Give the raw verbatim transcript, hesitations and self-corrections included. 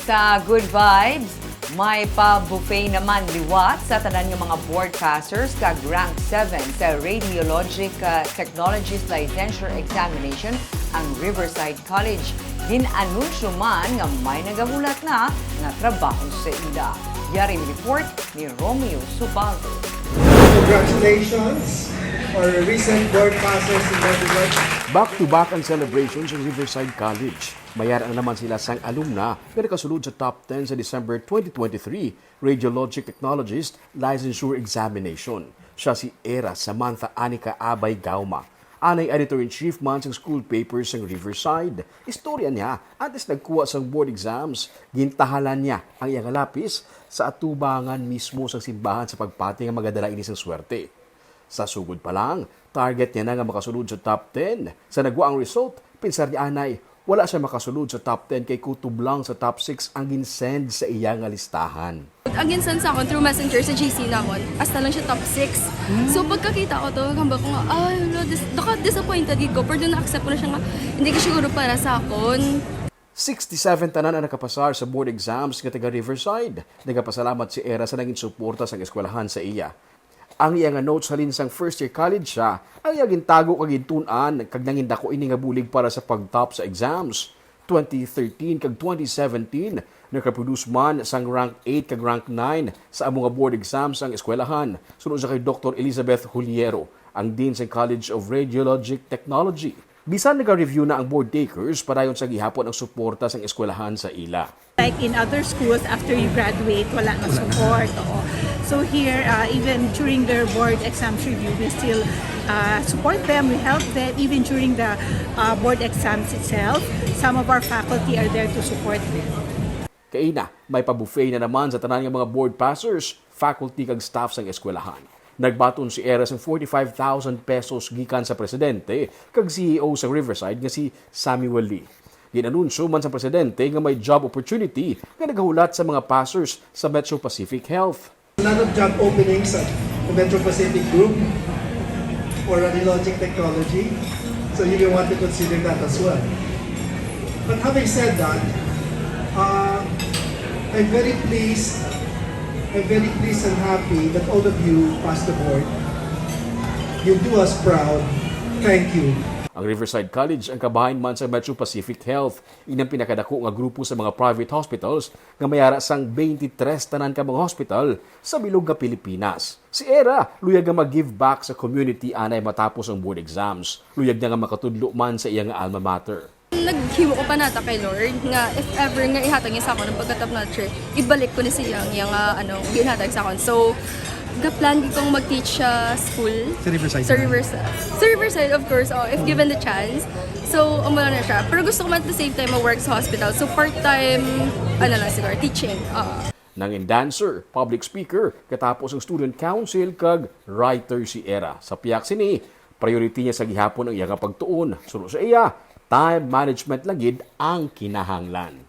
Sa Good Vibes, may pa-buffet naman liwat sa tanan nga mga board passers kag rank seven sa Radiologic, uh, Technologies Licensure Examination ang Riverside College. Gin-anunsyo man nga may nagahulat na nga trabaho sa ila. Yari report ni Romeo Subaldo. Congratulations, our recent board passers in Riverside. Back-to-back ang celebrations sa Riverside College. May ara na naman sila sang alumna nga nakasulod sa top ten sa December twenty twenty-three Radiologic Technologist Licensure Examination. Siya si Era Samantha Anika Abay Gauma. Anay editor-in-chief man sang school papers sang Riverside. Istorya niya, antes nagkuha sang board exams, gintahalan niya ang iyang lapis sa atubangan mismo sang simbahan sa pagpati nga magadala ini sang swerte. Sa sugod pa lang, target niya na nga makasulod sa top ten. Sa nagwa ang result, pinsar niya anay, wala siya makasulod sa top ten kay kutob lang sa top six ang ginsend sa iya nga listahan. Ang ginsend sa akon through messenger sa G C namon, hasta lang siya top six. So pagkakita ko to, hambal ko nga, ay, no, dis- naka-disappointed gid ko, pero na-accept ko na siya nga, hindi ka siguro para sa akon. Sixty-seven tanan ang nakapasar sa board exams nga taga Riverside. Nagapasalamat si Era sa nangin suporta sang eskwelahan sa iya. Ang iya nga notes halin sang first year college siya, ang iya gintago kag gintun-an, kag nangin dako ini nga bulig para sa pag-top sa exams. Twenty thirteen kag twenty seventeen, nakaproduce man sang rank eight kag rank nine sa amo nga board exams ang eskwelahan, suno sa kay Doktor Elizabeth Huliero, ang Dean sa College of Radiologic Technology. Bisan naga-review na ang board takers, padayon sa gihapon ang suporta sang eskwelahan sa ila. Like in other schools, after you graduate, wala na support. Oo. So here, uh, even during their board exams review, we still uh, support them, we help them, even during the uh, board exams itself. Some of our faculty are there to support them. Kaina, may pa-buffet na naman sa tanan nga mga board passers, faculty kag staff sang eskwelahan. Nagbaton si Era sang forty-five thousand pesos gikan sa presidente kag C E O sa Riverside nga si Samuel Lee. Gin-anunsyo man sa presidente nga may job opportunity nga nagahulat sa mga passers sa Metro Pacific Health. A lot of job openings at the Metro Pacific Group for Radiologic Technology, so you may want to consider that as well. But having said that, uh, I'm very pleased. I'm very pleased and happy that all of you passed the board. You do us proud. Thank you. Ang Riverside College ang kabahin man sa Metro Pacific Health, inang pinakadako nga grupo sa mga private hospitals nga may ara sang twenty-three tanan ka mga hospital sa bilog nga Pilipinas. Si Era, luyag nga mag-give back sa community anay matapos ang board exams. Luyag na nga makatudlo man sa iya nga alma mater. Naghimo ko panata kay Lord nga if ever nga ihatag niya sa akon ang pagka-top notcher, ibalik ko ni siya ang iya nga, ano, ginhatag sa akon. So, ga-plan ko kong mag-teach sa school. Sa Riverside Sa naman? Riverside. Sa Riverside, of course, oh, if given the chance. So, amo lang na siya. Pero gusto ko man at the same time mag-work sa hospital. So, part-time, ano lang siguro, teaching. Oo. Nangin dancer, public speaker, katapos ang student council kag writer si Era. Sa piyak sini, priority niya sa gihapon ang iya nga pagtuon. Suno sa iya, time management lang gid ang kinahanglan.